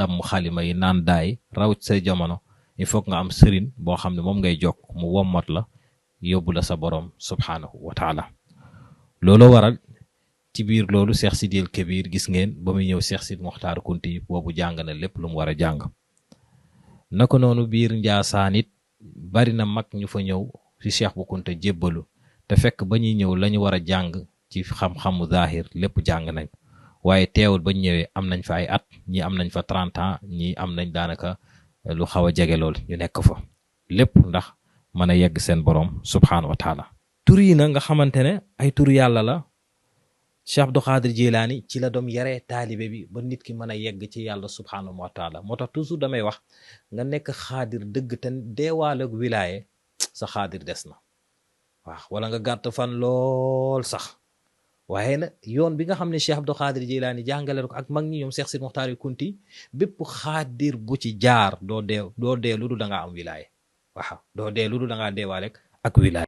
damm xalima yi naan daay raw ci say jamono il faut nga am sëriñ boo xam ne moom ngay jokk mu wommat la yóbbu la sa borom subhaanahu wa taala. loolu waral ci biir loolu Cheikh Sidil Kébir gis ngeen ba muy ñëw Cheikh Sidi Mokhtar Kunti boobu jàng na lépp lu mu war a jàng. naka noonu biir Njaasaan it bari na mag ñu fa ñëw ci Cheikh bu Kunta jébbalu te fekk ba ñuy ñëw la ñu war a jàng ci xam-xamu zaahir lépp jàng nañ waaye teewul bañ ñëwee am nañ fa ay at ñii am nañ fa 30 ans ñii am nañ daanaka lu xaw a jege lool ñu nekk fa lépp ndax mën a yegg seen borom subhaanahu wa taala. tur yi na nga xamante ne ay tur yàlla la Cheikh Abdou Khadir Jilaani ci la doom yaree taalibe bi ba nit ki mën a yegg ci yàlla subhaanahu wa taala. moo tax toujours damay wax nga nekk xaadir dëgg te deewaaleeg wilaaye sa xaadir des na waaw wala nga gàtt fan lool sax waaye nag yoon bi nga xam ne Cheikh Abdou Khadir Jilaani jàngale ko ak mag ñi ñoom Cheikh Sidi Mokhtar Kunti bépp xaadir bu ci jaar doo dee lu dul da ngaa am wilaaye waaw doo dee lu dul da ngaa deewaaleeg ak wilaaye.